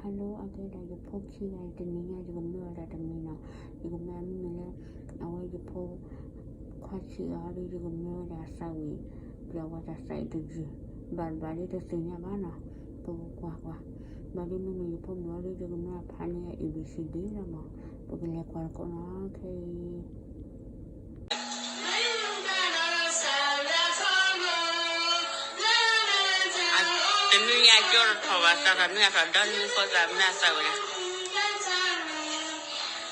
Hello အကဲဒၣ်ယဖိခံဂၤအံၤ တနံၤညါယကမၢဝဲဒၣ်တမံၤနီၤ, ယကမၢမ့မ့ၢ်လၢ အဝဲယဖိ ခွါဆံးအီၤဒီး ယကမၢဝဲဒၣ်သးဝံၣ် ဒီးအဝဲတၢ်သးအံၤတယုၢ် ဘၣ်တဘၣ်ဒီးတသ့ၣ်ညါဘၣ်နီၤ, ပကကွၢ်ကွၢ်, ဘၣ်ဒီးမ့မ့ၢ်ယဖိမုၣ်အီၤဒီး ယကမၢဖးန့ၢ် A B C D လီၤမး, ပကလဲၤကွၢ်တကိးနီၤ ခဲအံၤ တနွံညါကၠိတထီၣ်ဘၣ် သးထီၣ်နွံအသီ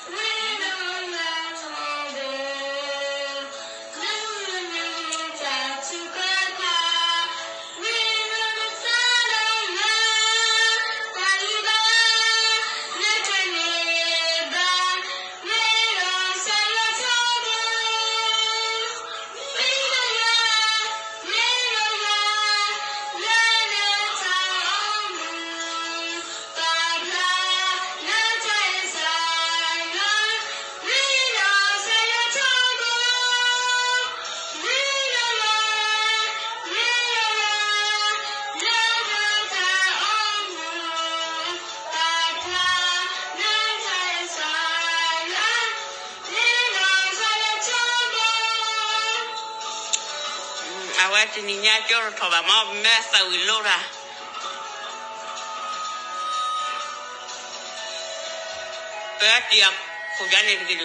ဒီနွံဃီသးမၢအသးဝဲဒၣ် အဝဲတနံၤညါကၠိတထီၣ်ဘၣ်မး မၢသးဝံၣ်လိတၢ် ပတံၢ်အခိၣ်ယါန့ၣ်တက့ၢ်ဒီး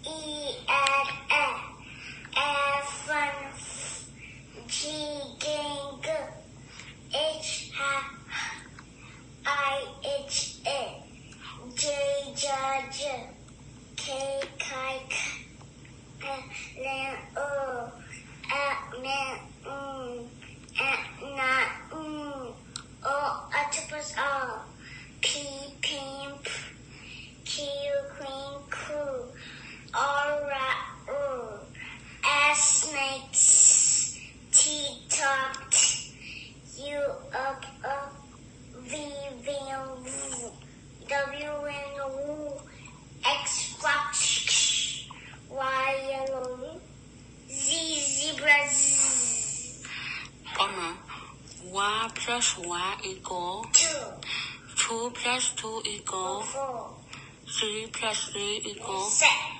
E, F, F, G, G, H, H, I, H, I, J, J, J, K, K, K, L, L, O, M, M, N, N, N, O, octopus, O, P, pimp, Q, queen, cool, R, rat, rule, S, snakes, T, top, U, up, up, V, win, woo, W, win, woo, X, fox, Y, yellow, Z, zebra, Z. One plus one equal two. Two plus two equal four. Three plus three equal six.